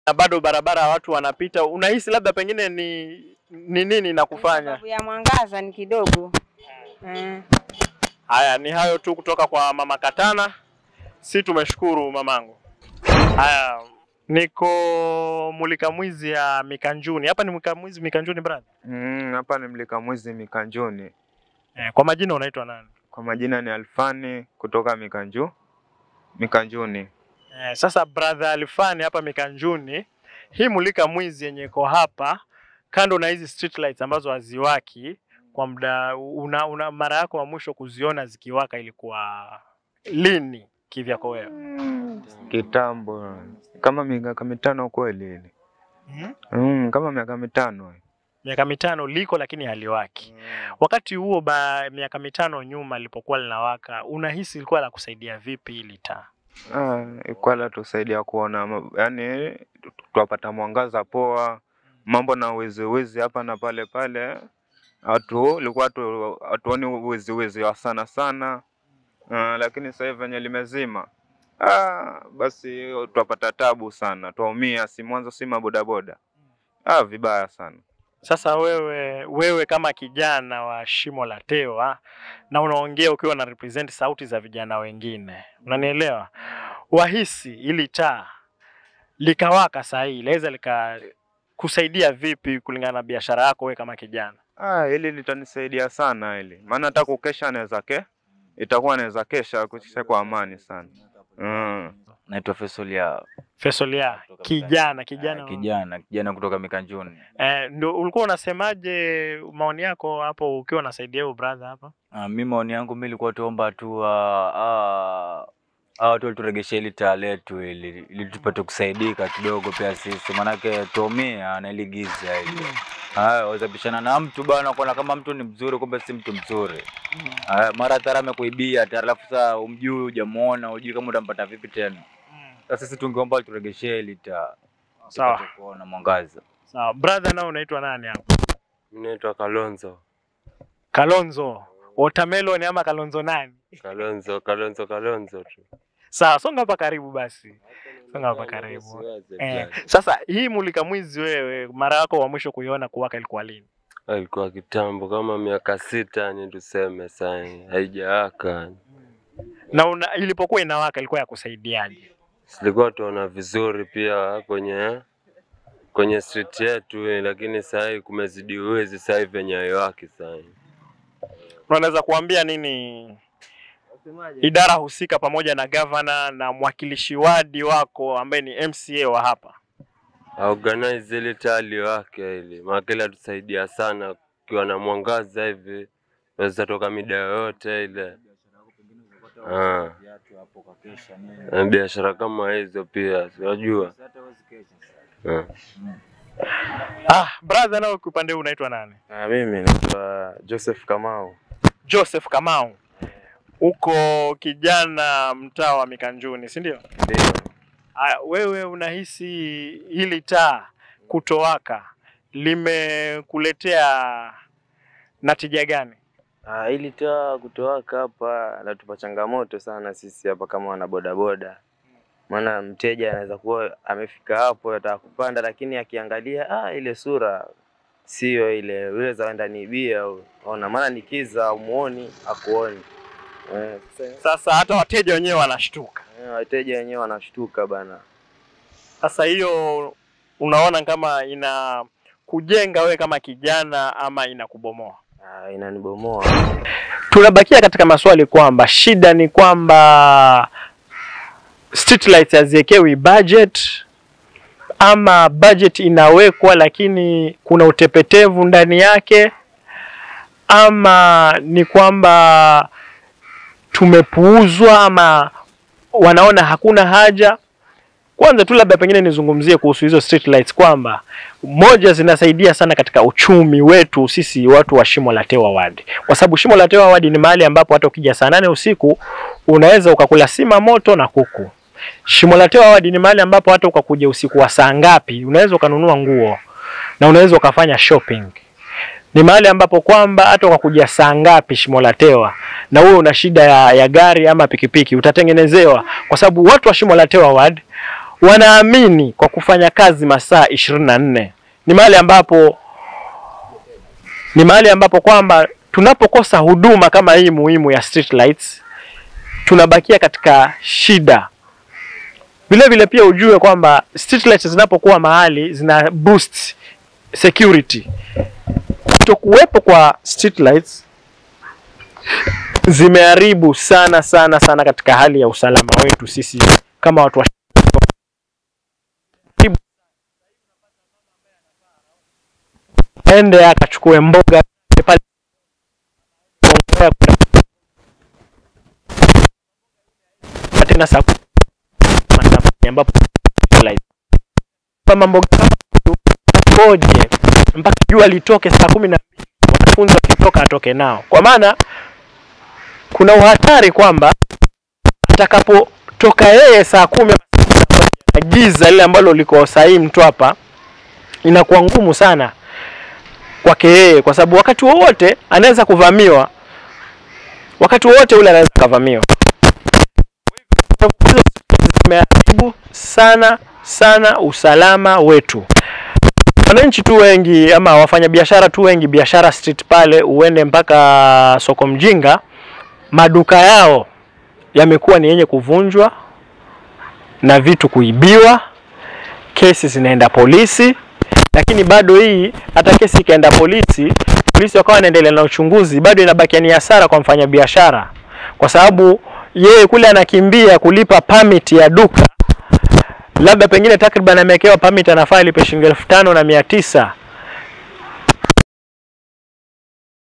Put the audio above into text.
Na bado barabara watu wanapita. Unahisi labda pengine ni nini na kufanya? Sababu ya mwangaza ni kidogo. Haya, ni hayo tu kutoka kwa Mama Katana. Si tumeshukuru mamangu. Haya, niko Mulika Mwizi ya Mikanjuni. Hapa ni Mulika Mwizi Mikanjuni brother? Hapa ni Mulika Mwizi Mikanjuni. Kwa majina unaitwa nani? Kwa majina ni Alfani kutoka Mikanjuni. Sasa brother Alfani hapa Mikanjuni, hii Mulika Mwizi yenye iko hapa kando na hizi street lights ambazo haziwaki kwa muda, una mara yako wa mwisho kuziona zikiwaka ilikuwa lini kivyako wewe? Kitambo, kama miaka mitano kweli ile. Kama miaka mitano. Miaka mitano liko lakini haliwaki. Wakati huo miaka mitano nyuma lilipokuwa linawaka, unahisi ilikuwa la kusaidia vipi ili taa? Ilikuwa la tusaidia kuona, yani tupata mwangaza poa, mambo na wezi hapa na pale pale. Ilikuwa hatuoni wezi wa sana sana. Lakini sasa hivi venye limezima, basi tupata tabu sana, tuumia, si mwanzo si mabodaboda. Vibaya sana. Sasa wewe kama kijana wa Shimo la Tewa na unaongea ukiwa na represent sauti za vijana wengine, unanielewa? Wahisi ili taa likawaka saa hii laweza likakusaidia vipi kulingana na biashara yako wewe kama kijana? Hili litanisaidia sana hili. Maana hata kukesha naweza itakuwa naweza kesha kuisha kwa amani sana. Naitwa Fesolia. Fesolia, kijana kijana kutoka Mikanjuni. Ndio ulikuwa unasemaje maoni yako hapo ukiwa unasaidia huyo brother hapa? Mimi maoni yangu mimi nilikuwa tuomba tu watu walituregeshe ile taa letu ili tupate kusaidika kidogo pia sisi, manake tuomea na ile giza ile. Waweza bishana na mtu bana kuona kama mtu ni mzuri kumbe si mtu mzuri. Mara tara amekuibia alafu sasa umjui, hujamuona, hujui kama utampata vipi tena. Sasa sisi tungeomba turegeshe ile taa. Sawa. Kuona mwangaza. Sawa. Brother nao unaitwa nani hapo? Mimi naitwa Kalonzo. Kalonzo. Watermelon ama Kalonzo nani? Kalonzo tu. Sawa, songa hapa karibu basi. Songa hapa karibu. Sasa hii Mulika Mwizi wewe mara yako wa mwisho kuiona kuwaka ilikuwa lini? Ilikuwa kitambo kama miaka 6 ni tuseme sasa haijawaka. Na ilipokuwa inawaka ilikuwa ya kusaidiaje? Silikuwa tuona vizuri pia kwenye street yetu, lakini sasa hivi kumezidi uwezi sasa hivi venye haiwaki sasa. Unaweza kuambia nini idara husika pamoja na governor na mwakilishi wadi wako ambaye ni MCA wa hapa? Organize ile tali wake ile, maana tusaidia sana ukiwa na mwangaza hivi unaweza toka mida yote ile. Biashara kama hizo pia unajua. Brother nao upande huu unaitwa nani? Mimi naitwa Joseph Kamau. Joseph Kamau. Uko kijana mtaa wa Mikanjuni, si ndio? Ndio. Wewe unahisi hili taa kutowaka limekuletea natija gani? Hili taa kutowaka hapa latupa changamoto sana sisi hapa kama wana bodaboda. Maana mteja anaweza kuwa amefika hapo anataka kupanda, lakini akiangalia ile sura sio ile, yule zaenda niibia au ona, maana nikiza umuoni akuoni. Sasa hata wateja wenyewe wanashtuka. Wateja wenyewe wanashtuka bana. Sasa hiyo unaona kama ina kujenga wewe kama kijana ama inakubomoa? Inanibomoa. Tunabakia katika maswali kwamba shida ni kwamba street lights haziekewi budget ama budget inawekwa lakini kuna utepetevu ndani yake, ama ni kwamba tumepuuzwa ama wanaona hakuna haja. Kwanza tu labda pengine nizungumzie kuhusu hizo street lights kwamba moja zinasaidia sana katika uchumi wetu sisi watu wa Shimo la Tewa Ward. Kwa sababu Shimo la Tewa Ward ni mahali ambapo hata ukija saa 8 usiku unaweza ukakula sima moto na kuku. Shimo la Tewa Ward ni mahali ambapo hata ukakuja usiku wa saa ngapi unaweza ukanunua nguo na unaweza ukafanya shopping. Ni mahali ambapo kwamba hata ukakuja saa ngapi Shimo la Tewa na wewe una shida ya gari ama pikipiki utatengenezewa, kwa sababu watu wa Shimo la Tewa Ward Wanaamini kwa kufanya kazi masaa 24. Ni mahali ambapo kwamba tunapokosa huduma kama hii muhimu ya street lights tunabakia katika shida. Vile vile pia ujue kwamba street lights zinapokuwa mahali zina boost security. Kutokuwepo kwa street lights zimeharibu sana sana sana katika hali ya usalama wetu sisi kama watu wa. Ende akachukue mboga pale tena saa ambapo kama mboga koje mpaka jua litoke saa 12, wanafunzi wakitoka atoke nao, kwa maana kuna uhatari kwamba atakapotoka yeye saa 10 na giza lile ambalo liko sahihi mtu hapa, inakuwa ngumu sana kwake yeye, kwa sababu wakati wowote anaweza kuvamiwa, wakati wowote ule anaweza kuvamiwa. Zimeharibu sana sana usalama wetu. Wananchi tu wengi ama wafanyabiashara tu wengi, biashara street pale uende mpaka soko mjinga, maduka yao yamekuwa ni yenye kuvunjwa na vitu kuibiwa, kesi zinaenda polisi. Lakini bado hii hata kesi ikaenda polisi, polisi wakawa wanaendelea na uchunguzi, bado inabakia ni hasara kwa mfanyabiashara, kwa sababu yeye kule anakimbia kulipa permit ya duka, labda pengine takriban amewekewa permit anafaa alipe shilingi 5,900.